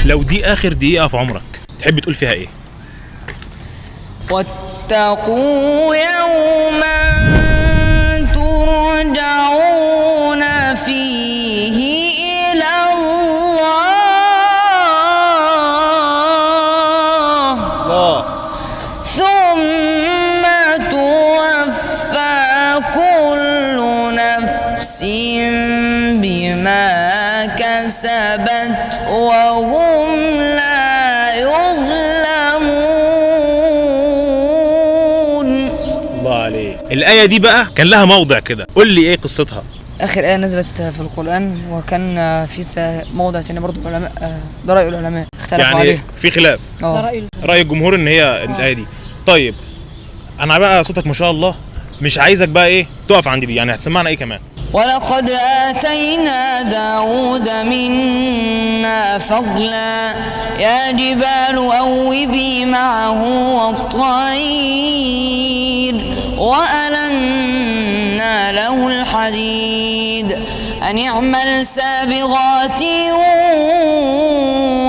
لو دي اخر دقيقة في عمرك تحب تقول فيها ايه؟ واتقوا يوما ترجعون فيه إلى الله ثم توفى كل نفس بما كسبت وهم لا يظلمون. الله عليك. الآية دي بقى كان لها موضع كده، قول لي ايه قصتها؟ آخر آية نزلت في القرآن، وكان في موضع تاني برضو العلماء، ده رأي العلماء اختلفوا يعني عليها. في خلاف، رأي الجمهور ان هي الآية دي. طيب انا بقى صوتك ما شاء الله، مش عايزك بقى ايه تقف عند دي، يعني هتسمعنا ايه كمان؟ ولقد آتينا داود منا فضلا يا جبال أوبي معه والطير وألنا له الحديد أن اعمل سابغات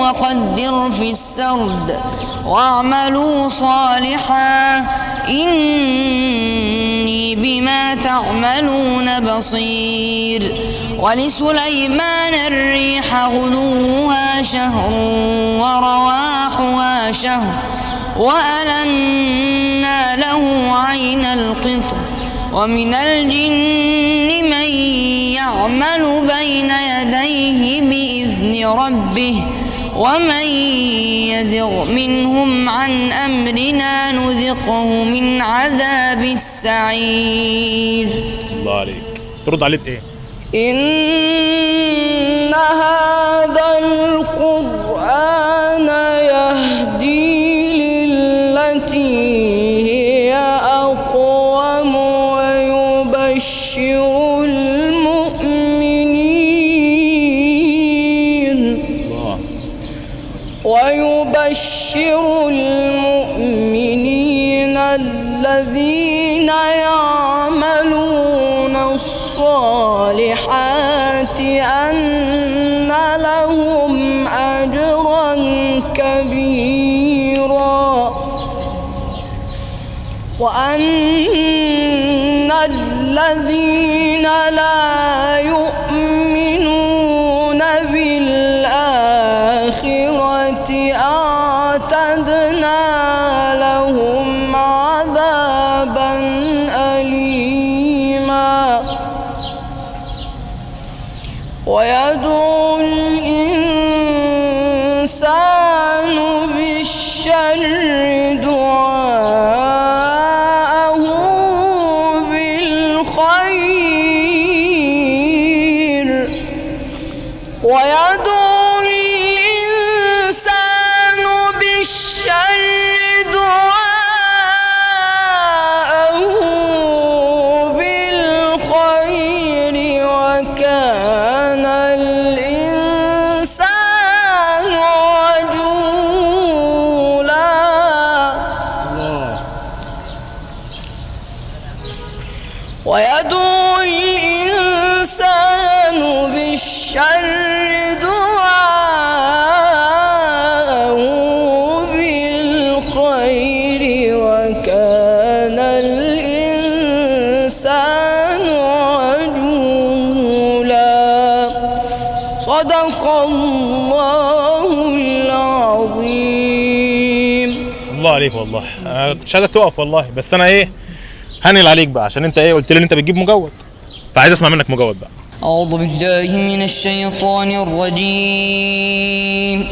وقدر في السرد واعملوا صالحا إني بما تعملون بصير. ولسليمان الريح غدوها شهر ورواحها شهر وألنا له عين القطر ومن الجن من يعمل بين يديه بإذن ربه ومن يزغ منهم عن أمرنا نذقه من عذاب السعير. الله عليك. ترد عليه بإيه؟ إن هذا القرآن يهدي للتي هي أقوم ويبشر المؤمنين الذين يعملون الصالحات أن لهم أجرا كبيرا وأن الذين لا يؤمنون بالآخرة أعتدنا لهم عذابا أليما. ويدعو الإنسان بالشر دعاءه بالخير ويدعو الإنسان بالشر دعاءه بالخير وكان الإنسان عجولا. ويدعو الإنسان بالشر دعاءه بالخير وكان الإنسان عجولا. صدق الله العظيم. الله عليك والله، انا كنتش عايزك تقف والله، بس انا ايه هنقل عليك بقى عشان انت ايه قلت لي ان انت بتجيب مجود، فعايز اسمع منك مجود بقى. أعوذ بالله من الشيطان الرجيم.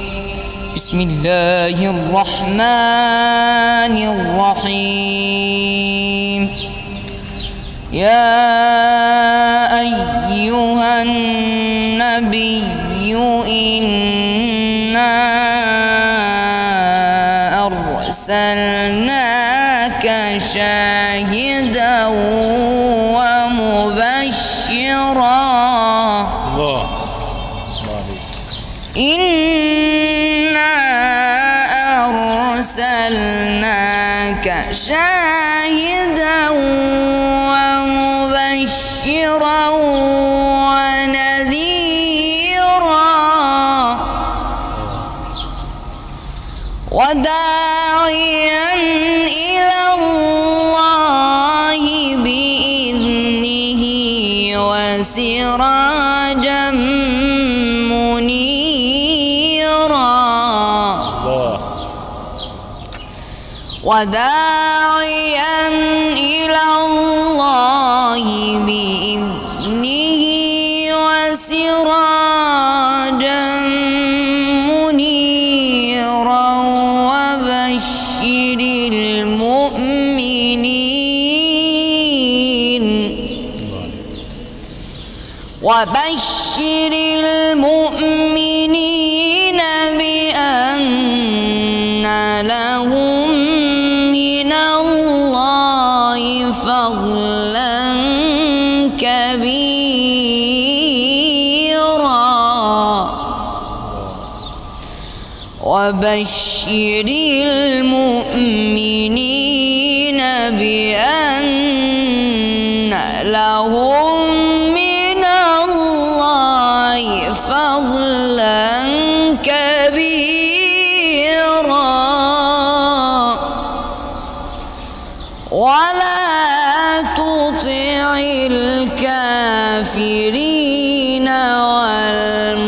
بسم الله الرحمن الرحيم. يا أيها النبي إنا أرسلناك شاهدا ومبشرا. الله إنا أرسلناك شاهدا ومبشرا ونذيرا وداعيا إلى الله بإذنه وسراجا منيرا. الله. وداعيا إلى الله بإذنه وسراجا منيرا وبشر المؤمنين وبشر المؤمنين بأن لهم من الله فضلا كبيرا. وبشر المؤمنين بأن لهم من الله فضلا كبيرا. ولا تطع الكافرين والمنافقين